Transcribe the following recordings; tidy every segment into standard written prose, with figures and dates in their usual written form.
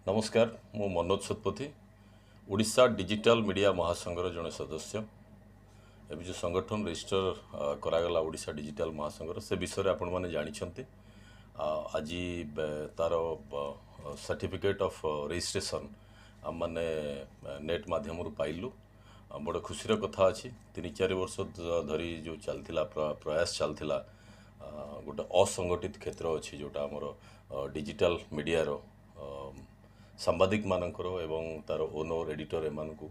ନମସ୍କାର, ମୁଁ Manoj Satapathy, Odisha digital media ମହାସଂଘର ଜଣେ ସଦସ୍ୟ। ଏବେ ଯେଉଁ ସଂଗଠନ ରେଜିଷ୍ଟର କରାଗଲା ଓଡ଼ିଶା ଡିଜିଟାଲ ମହାସଂଘର, ସେ ବିଷୟରେ ଆପଣମାନେ ଜାଣିଛନ୍ତି। ଆଜି ତାର ସାର୍ଟିଫିକେଟ୍ ଅଫ୍ ରେଜିଷ୍ଟ୍ରେସନ୍ ଆମମାନେ ନେଟ୍ ମାଧ୍ୟମରୁ ପାଇଲୁ। ବଡ଼ ଖୁସିର କଥା ଅଛି, 3-4 ବର୍ଷ ଧରି ଯେଉଁ ଚାଲିଥିଲା ପ୍ରୟାସ ଚାଲିଥିଲା, ଗୋଟେ ଅସଂଗଠିତ କ୍ଷେତ୍ର ଅଛି ଯେଉଁଟା ଆମର ଡିଜିଟାଲ ମିଡ଼ିଆର ସାମ୍ବାଦିକମାନଙ୍କର ଏବଂ ତାର ଓନର ଏଡ଼ିଟର ଏମାନଙ୍କୁ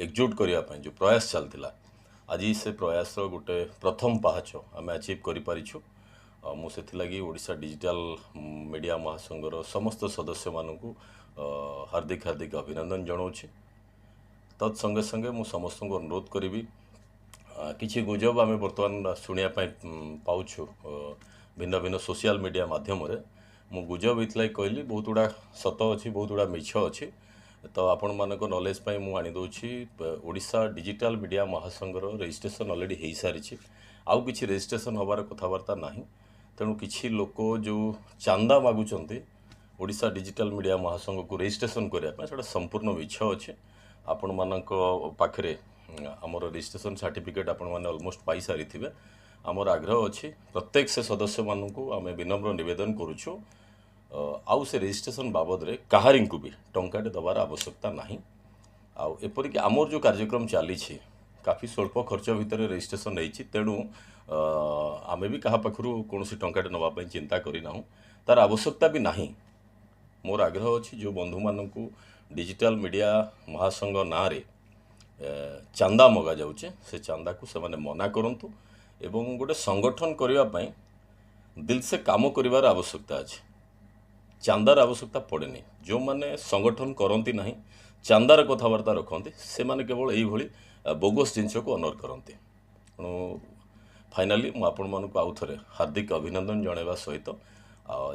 ଏକଜୁଟ କରିବା ପାଇଁ ଯେଉଁ ପ୍ରୟାସ ଚାଲିଥିଲା, ଆଜି ସେ ପ୍ରୟାସର ଗୋଟେ ପ୍ରଥମ ପାହାଚ ଆମେ ଆଚିଭ୍ କରିପାରିଛୁ। ମୁଁ ସେଥିଲାଗି ଓଡ଼ିଶା ଡିଜିଟାଲ ମିଡ଼ିଆ ମହାସଂଘର ସମସ୍ତ ସଦସ୍ୟମାନଙ୍କୁ ହାର୍ଦ୍ଦିକ ହାର୍ଦ୍ଦିକ ଅଭିନନ୍ଦନ ଜଣାଉଛି। ତତ୍ ସଙ୍ଗେ ସଙ୍ଗେ ମୁଁ ସମସ୍ତଙ୍କୁ ଅନୁରୋଧ କରିବି, କିଛି ଗୁଜବ ଆମେ ବର୍ତ୍ତମାନ ଶୁଣିବା ପାଇଁ ପାଉଛୁ ଭିନ୍ନ ଭିନ୍ନ ସୋସିଆଲ ମିଡ଼ିଆ ମାଧ୍ୟମରେ। ମୁଁ ଗୁଜବ ଏଇଥିଲାଗି କହିଲି, ବହୁତ ଗୁଡ଼ା ସତ ଅଛି, ବହୁତ ଗୁଡ଼ା ମିଛ ଅଛି। ତ ଆପଣମାନଙ୍କ ନଲେଜ୍ ପାଇଁ ମୁଁ ଆଣିଦେଉଛି, ଓଡ଼ିଶା ଡିଜିଟାଲ ମିଡ଼ିଆ ମହାସଂଘର ରେଜିଷ୍ଟ୍ରେସନ୍ ଅଲରେଡ଼ି ହେଇସାରିଛି, ଆଉ କିଛି ରେଜିଷ୍ଟ୍ରେସନ୍ ହେବାର କଥାବାର୍ତ୍ତା ନାହିଁ। ତେଣୁ କିଛି ଲୋକ ଯେଉଁ ଚାନ୍ଦା ମାଗୁଛନ୍ତି ଓଡ଼ିଶା ଡିଜିଟାଲ ମିଡ଼ିଆ ମହାସଂଘକୁ ରେଜିଷ୍ଟ୍ରେସନ୍ କରିବା ପାଇଁ, ସେଇଟା ସମ୍ପୂର୍ଣ୍ଣ ମିଛ ଅଛି। ଆପଣମାନଙ୍କ ପାଖରେ ଆମର ରେଜିଷ୍ଟ୍ରେସନ୍ ସାର୍ଟିଫିକେଟ୍ ଆପଣମାନେ ଅଲମୋଷ୍ଟ ପାଇସାରିଥିବେ। ଆମର ଆଗ୍ରହ ଅଛି, ପ୍ରତ୍ୟେକ ସେ ସଦସ୍ୟମାନଙ୍କୁ ଆମେ ବିନମ୍ର ନିବେଦନ କରୁଛୁ, ଆଉ ସେ ରେଜିଷ୍ଟ୍ରେସନ୍ ବାବଦରେ କାହାରିଙ୍କୁ ବି ଟଙ୍କାଟେ ଦେବାର ଆବଶ୍ୟକତା ନାହିଁ। ଆଉ ଏପରିକି ଆମର ଯେଉଁ କାର୍ଯ୍ୟକ୍ରମ ଚାଲିଛି, କାଫି ସ୍ୱଳ୍ପ ଖର୍ଚ୍ଚ ଭିତରେ ରେଜିଷ୍ଟ୍ରେସନ୍ ହେଇଛି, ତେଣୁ ଆମେ ବି କାହା ପାଖରୁ କୌଣସି ଟଙ୍କାଟେ ନେବା ପାଇଁ ଚିନ୍ତା କରିନାହୁଁ, ତାର ଆବଶ୍ୟକତା ବି ନାହିଁ। ମୋର ଆଗ୍ରହ ଅଛି, ଯେଉଁ ବନ୍ଧୁମାନଙ୍କୁ ଡିଜିଟାଲ ମିଡ଼ିଆ ମହାସଂଘ ନାଁରେ ଚାନ୍ଦା ମଗାଯାଉଛି, ସେ ଚାନ୍ଦାକୁ ସେମାନେ ମନା କରନ୍ତୁ ଏବଂ ଗୋଟେ ସଂଗଠନ କରିବା ପାଇଁ ଦିଲ ସେ କାମ କରିବାର ଆବଶ୍ୟକତା ଅଛି, ଚାନ୍ଦାର ଆବଶ୍ୟକତା ପଡ଼େନି। ଯେଉଁମାନେ ସଂଗଠନ କରନ୍ତି ନାହିଁ, ଚାନ୍ଦାର କଥାବାର୍ତ୍ତା ରଖନ୍ତି, ସେମାନେ କେବଳ ଏଇଭଳି ବୋଗସ୍ ଜିନିଷକୁ ଅନର୍ କରନ୍ତି। ତେଣୁ ଫାଇନାଲି ମୁଁ ଆପଣମାନଙ୍କୁ ଆଉ ଥରେ ହାର୍ଦ୍ଦିକ ଅଭିନନ୍ଦନ ଜଣାଇବା ସହିତ,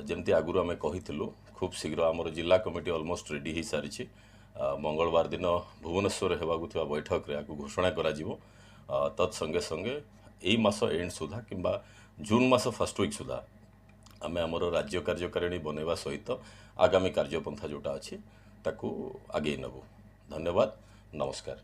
ଯେମିତି ଆଗରୁ ଆମେ କହିଥିଲୁ, ଖୁବ୍ ଶୀଘ୍ର ଆମର ଜିଲ୍ଲା କମିଟି ଅଲମୋଷ୍ଟ ରେଡ଼ି ହୋଇସାରିଛି। ମଙ୍ଗଳବାର ଦିନ ଭୁବନେଶ୍ୱରରେ ହେବାକୁ ଥିବା ବୈଠକରେ ଏହାକୁ ଘୋଷଣା କରାଯିବ। ତତ୍ ସଙ୍ଗେ ସଙ୍ଗେ ଏଇ ମାସ ଏଣ୍ଡ ସୁଦ୍ଧା କିମ୍ବା ଜୁନ୍ ମାସ ଫାର୍ଷ୍ଟ ୱିକ୍ ସୁଦ୍ଧା ଆମେ ଆମର ରାଜ୍ୟ କାର୍ଯ୍ୟକାରିଣୀ ବନେଇବା ସହିତ ଆଗାମୀ କାର୍ଯ୍ୟପନ୍ଥା ଯେଉଁଟା ଅଛି ତାକୁ ଆଗେଇ ନେବୁ। ଧନ୍ୟବାଦ, ନମସ୍କାର।